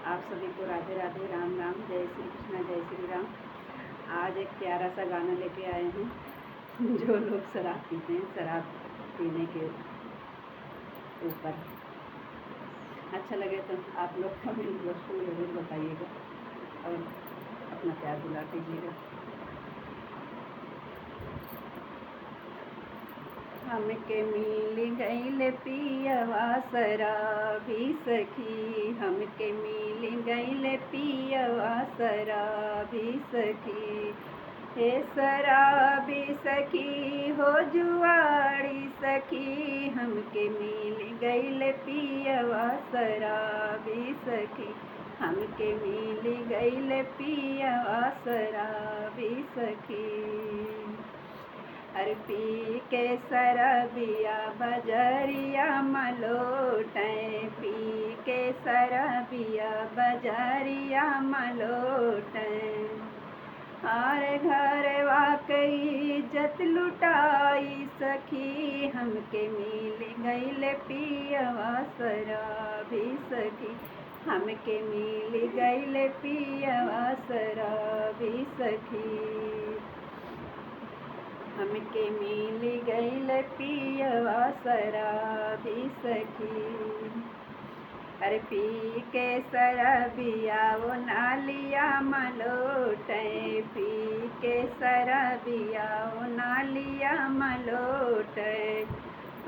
आप सभी को राधे राधे, राम राम, जय श्री कृष्णा, जय श्री राम। आज एक प्यारा सा गाना लेके आए हैं। जो लोग शराब पीते हैं, शराब पीने के ऊपर अच्छा लगे तो आप लोग कमेंट बॉक्स में ज़रूर बताइएगा और अपना प्यार दुलार दीजिएगा। हमके मिल गईल पियवा शराबी सखी, हमके मिल गईल पियवा शराबी सखी। हे शराबी सखी हो जुआड़ी सखी, हमके मिल गईल पियवा शराबी सखी, हमके मिल गईल पियवा शराबी सखी। अरे पी के शराबिया बजरिया मलोटे, पी के शराबिया बजरिया मलोटे। हर घर वाकई इज्जत लुटाई सखी, हमके मिल गईल पियवा शराबी सखी, हमके मिल गईल पियवा शराबी सखी। हमके मिल गईल पियवा शराबी सखी। अरे पी के शराबिया वो नालिया मलोटे, पी के शराबिया वो नालिया मलोटे।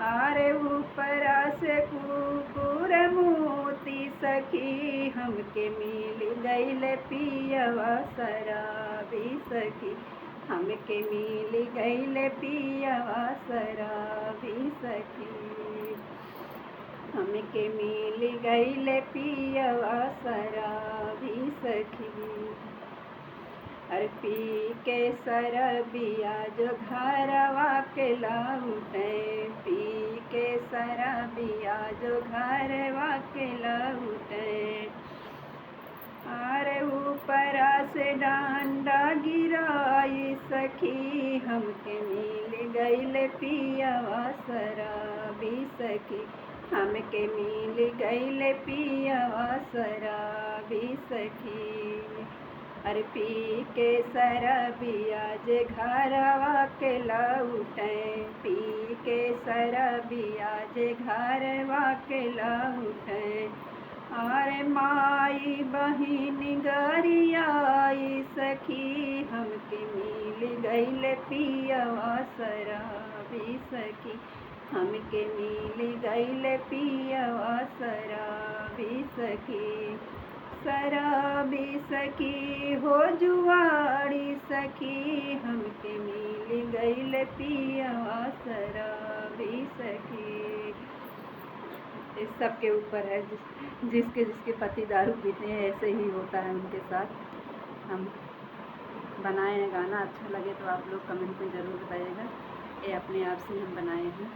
अरे ऊपरा से कुकुर मोती सखी, हमके मिल गईल पियवा शराबी सखी, हमके मिल गईल पियवा शराबी सखी, हमके मिल गईल पियवा शराबी सखी। अरे पी के शराबिया जो घरवा के लौटे, पी के शराबिया जो घरवा के लौटे। अरे ऊपरा से डांडा गिराई सखी, हमके मिल गईल पियवा शराबी सखी, हमके मिल गईल पियवा शराबी सखी। अरे पी के शराबिया जे घरवा के लौटे, पी के शराबिया जे घरवा के लौटे। अरे माई बहिन गरियाई सखी, हमके मिल गईल पियवा शराबी सखी, हमके मिल गईल पियवा शराबी सखी। शराबी सखी हो जुआड़ी सखी, हमके मिल गईल पियवा शराबी सखी। इस सब के ऊपर है, जिसके जिसके पति दारू पीते हैं ऐसे ही होता है उनके साथ। हम बनाए हैं गाना, अच्छा लगे तो आप लोग कमेंट में ज़रूर बताइएगा। ये अपने आप से हम बनाए हैं।